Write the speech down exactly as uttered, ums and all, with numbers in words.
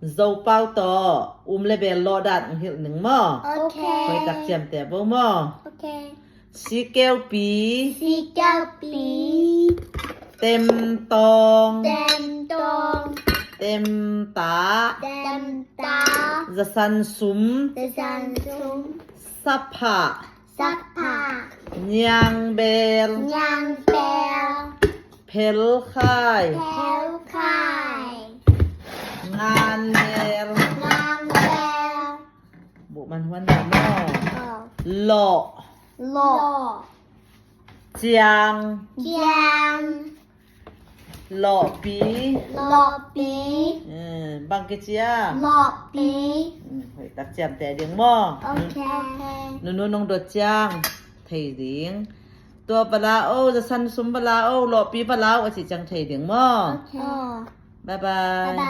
Zopau tawh um le bel lawh dan hong hilh ning maw? Ok. Hoih tak ciamteh bo maw? Ok. Sikeupi. Sikeupi. Temtawng. Temtawng. Temta. Temta. Zasan sum. Zasan sum. Sapha. Sapha. Niangbel. Niangbel. Phelkhai. Phelkhai. Nganbel. Nganbel. Buh man huan dah maw? Aw. Lawh. Lawh. Ciang. Ciang. Lawhpi. Lawhpi. Eh, bang kici a? Lawhpi. Hmm, hoih tak ciamteh ding maw? Ok. Nunu nong dot ciang thei ding. Tua va la o, zasan sum va la o, lawhpi va la o a cih ciang thei ding maw? Ok. Bye bye. Bye bye.